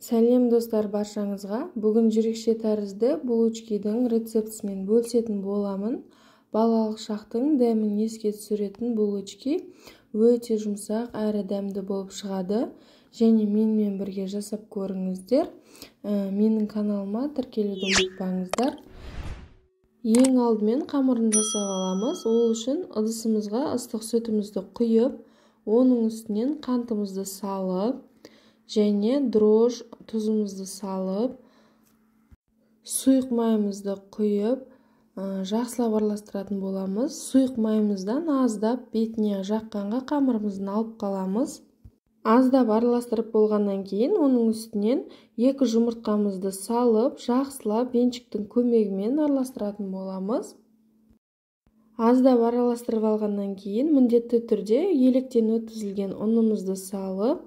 Сәлем достар баршаңызға. Бүгін жүрекше тәрізді булочкидің рецептісімен бөлісетін боламын. Балалық шақтың дәмін еске түсіретін булочки өте жұмсақ әрі дәмді болып шығады. Және менімен бірге жасап көріңіздер. Менің каналыма тіркелуді ұмытпаңыздар. Ең алдымен қамырын жасап аламыз. Ол үшін ыдысымызға ыстық сүтімізді құйып, оның үстінен қантымызды салып, және дрожж тұзымызды салып, сұйық майымызды құйып, жақсылап араластыратын боламыз. Сұйық майымыздан аздап бетіне жаққанға қамырымызды алып қаламыз. Аздап араластырып болғаннан кейін оның үстінен 2 жұмыртқамызды салып, жақсылап венчиктің көмегімен араластыратын боламыз. Аздап араластырып алғаннан кейін міндетті түрде електен өткізілген ұнымызды салып,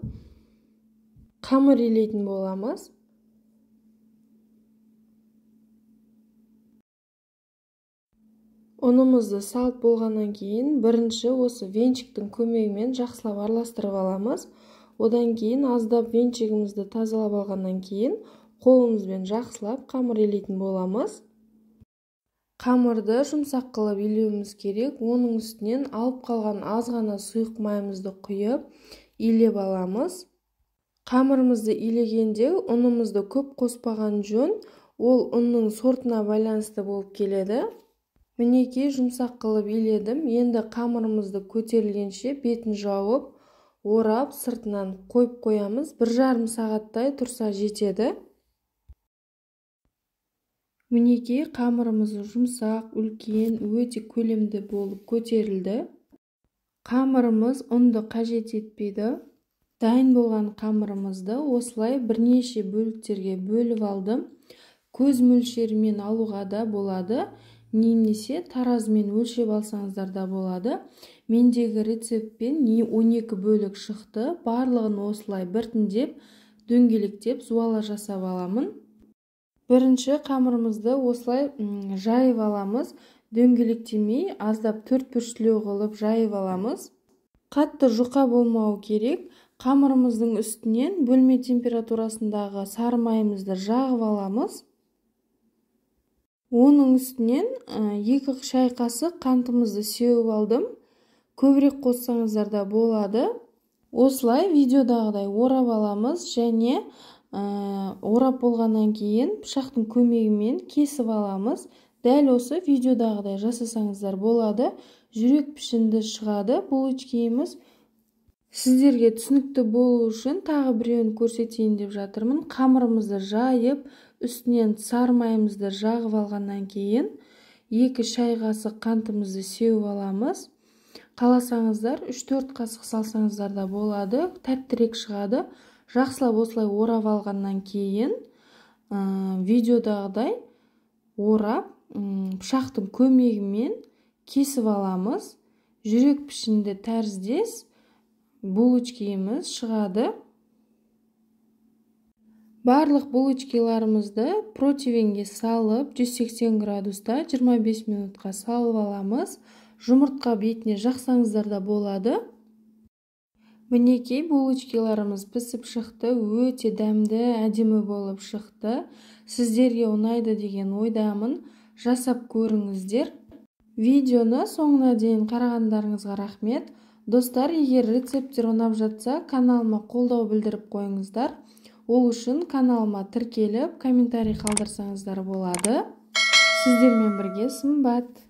қамыр илейтін боламыз. Ұнымызды салып болғаннан кейін бірінші осы венчиктің көмегімен жақсылап араластырып аламыз. Одан кейін аздап венчигімізді тазалап алғаннан кейін қолымызбен жақсылап қамыр илейтін боламыз. Қамырды жұмсақ қылып илеуіміз керек. Оның үстінен алып қалған аз ғана сұйық майымызды құйып илеп аламыз. Қамырымызды илегенде ұнымызды көп қоспаған жөн, ол ұнның сортына байланысты болып келеді. Мінекей жұмсақ қылып иледім. Енді қамырымызды көтерілгенше бетін жауып, орап, сыртынан қойып қоямыз. 1,5 сағаттай тұрса жетеді. Мінекей қамырымыз жұмсақ, үлкен, өте көлемді болып көтерілді. Қамырымыз ұнды қажет етпейді. Дайын болған қамырымызды осылай бірнеше бөліктерге бөліп алдым. Көз мөлшерімен алуға да болады, немесе таразымен өлшеп алсаңыздар да болады. Мендегі рецептпен 12 бөлік шықты. Барлығын осылай біртіндеп дөңгелектеп зуала жасап аламын. Бірінші қамырымызды осылай жайып аламыз. Дөңгелектемей аздап төрт бұрыштылау қылып жайып аламыз. Қатты жұқа болмауы керек. Қамырымыздың үстінен бөлме температурасындағы сары майымызды жағып аламыз. Оның үстінен 2 шай қасық қантымызды сеуіп алдым. Көбірек қоссаңыздар да болады. Осылай видеодағыдай орап аламыз және орап болғаннан кейін пышақтың көмегімен кесіп аламыз. Дәл осы видеодағыдай жасасаңыздар болады. Жүрек пішінді шығады булочкиіміз. Сіздерге түсінікті болу үшін тағы біреуін көрсетейін деп жатырмын. Қамырымызды жайып, үстінен сары майымызды жағып алғаннан кейін 2 шай қасық қантымызды сеуіп аламыз. Қаласаңыздар 3-4 қасық салсаңыздар да болады, тәттірек шығады. Жақсылап осылай орап алғаннан кейін видеодағыдай орап, пышақтың көмегімен кесіп аламыз. Жүрек пішінді тәріздес булочкиіміз шығады. Барлық булочкиларымызды противенге салып 180 градуста 25 минутқа салып аламыз. Жұмыртқа бетіне жақсаңыздар да болады. Мінекей булочкиларымыз пісіп шықты, өте дәмді, әдемі болып шықты. Сіздерге ұнайды деген ойдамын. Жасап көріңіздер. Видеоны соңына дейін қарағандарыңызға рахмет. Достар, егер рецепттер ұнап жатса, каналыма қолдау білдіріп қойыңыздар. Ол үшін каналыма тіркеліп, комментарий қалдырсаңыздар болады. Сіздермен бірге Сымбат.